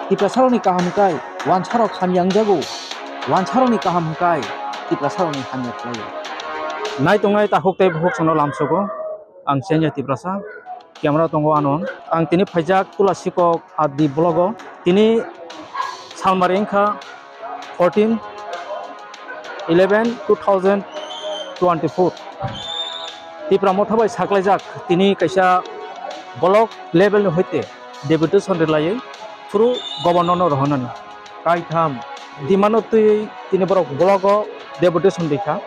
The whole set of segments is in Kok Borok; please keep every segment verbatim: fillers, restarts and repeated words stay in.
Tiprasarokni kaham hwnkhe wansarok hamya wngjago, wansarokni kaham hwnkhe Tiprasarokni hamya khlaio. Nai tongnai takhuk tei bukhuk chwngno lamsogo, ang Chenya Tiprasa, camera tongo ano. Ang tini phaijak Kula Sikok R D blogo. Tini salmari wngkha fourteen eleven two thousand twenty-four. Tipra Motha bai saklaijak tini kaisa block level ni hoite deputation rwlaiwi phuru governor no rohornani. Kaitham demand-o twiwi tini borok block-o deputation rikha.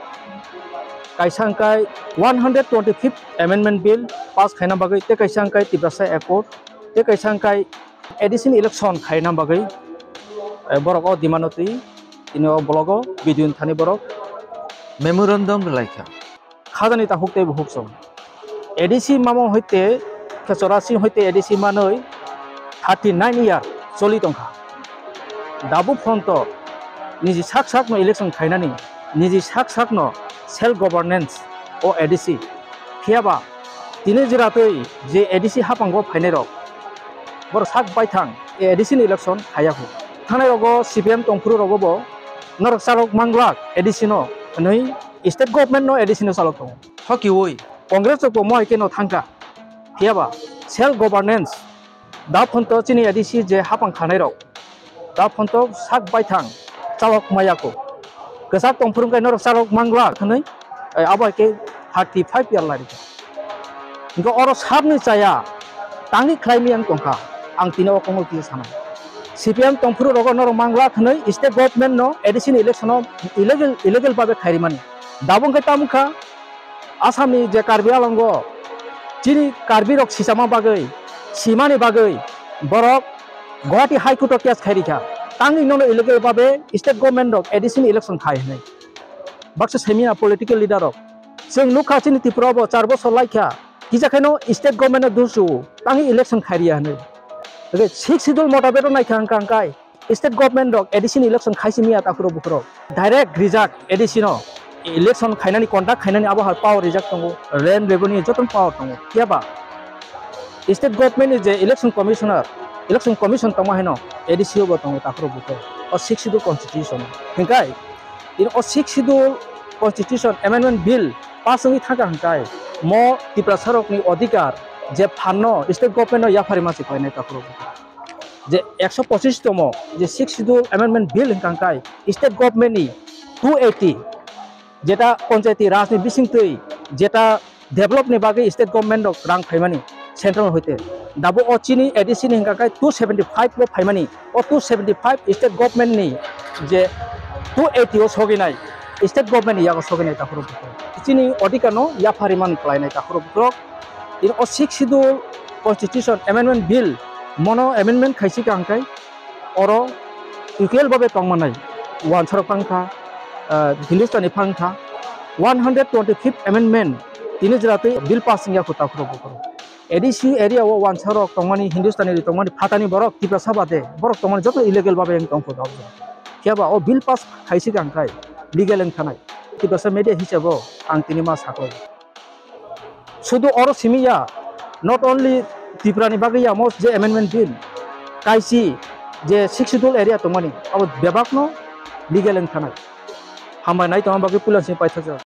Kaisa hwnkhe one hundred twenty-fifth amendment bill pass khaina bagwi, tei kaisa hwnkhe Tiprasa Accord, tei kaisa hwnkhe A D C ni election khaina bagwi, eh, borok o demand-o twi tini o block-o video thani borok memorandum rwlaikha. Khajani takhuk tei bukhuk chwng. A D C mamo hoite, khe chorasi hoite A D C manwi thirty nine year choli tongkha. Dabu phonto niji sak sakno election khainani, niji sak sakno self governance o A D C. Phiyaba tini jora twi je A D C haphango phainairok, borok sak baithang A D C ni election khaiya kho. Thangnai rogo C P M tongphuru rogo bo norok charok manglak A D C no hwnwi state government no A D C no chalok tongo. Hokiui Congress rok bo mohai khe no thangkha. Phiyaba self governance da phonto chini A D C je haphang khanai rok da phonto sak baithang chalok maya kho. Kwchak tongphuru khe norok charok manglak hwnwi, eh, abo hai khe thirty five year lai rikha. Hingke oro sabni chaya tangwi khlai miyang tongkha, ang tini o kongol kisa sanai. C P M tongphuru rogo norok manglak hwnwi state government no A D C ni election o illegal, illegal babe khairimani. Dabo hwnkhe tamo kha Assam ni je Karbi Anglong o chini Karbi rok sisama bagwi, simani bagwi borok Guwahati High Court o case khairikha. Tangwi nono illegal babe state government rok A D C ni election khai hwnwi. Baksa semiya political leader rok. Chwng nukha chini Tripura bo char bosor laikha, kisa khaino state government no dushu, tangwi election khairiya hwnwi. Oke, sixth schedule motabet naikha hwnkha hwnkhe state government rok A D C ni election khaisi miya takhurok bukhurok. Direct rijak A D C no election khainani, conduct khainani abo hai power rijak tongo, land revenue joto power tongo. Phiyaba state government ni je election commissioner, election commission tongma haino A D C o bo tongo takhurok bukhurok. O sixth schedule constitution. Hingkai Tini o sixth schedule constitution amendment bill pass wngwi thangkha hwnkhe mo Tiprasa rokni odhikar je phanno state government no yapharwi ma se khlainai takhurok. Je ekso pochish tomo je sixth schedule amendment bill hwnkha hwnkhe state government ni two eighty jeta panchayati raj ni bisingtwi jeta develop ni bagwi state government rok rang phaimani central hoite. Dabo o chini A D C ni hwnkha khe two seventy five bo phaimani. O two seventy five state government ni je two eighty o soginai, state government ni yago soginai takhurok bukhurok. Chini odhikar no yapharwi man khlainai takhurok bukhurok. Tini o sixth schedule constitution amendment bill mono amendment khaisi ka hwnkhe oro equal babe tongmanai wansarok phangkha, ah, Hindustani phangkha. One hundred twenty-fifth amendment tini jora twi bill pass wngya kho takhurok bukhurok. A D C area o wansarok tongmani, Hindustani ri tongmani, phatani borok Tiprasa bade borok tongmani joto illegal babe wng tong kho. Phiya ba o bill pass khaisi ka hwnkhe legal wng thanai. Tiprasa media hisabo ang tini ma sakoi. Sudu oro simi ya, not only Tripura ni bagwi ya, most je amendment bill kaisi je sixth schedule area tongmani, abo bebak no legal wng thanai. Hambai nai tongma bagwi puila simi paithakjak.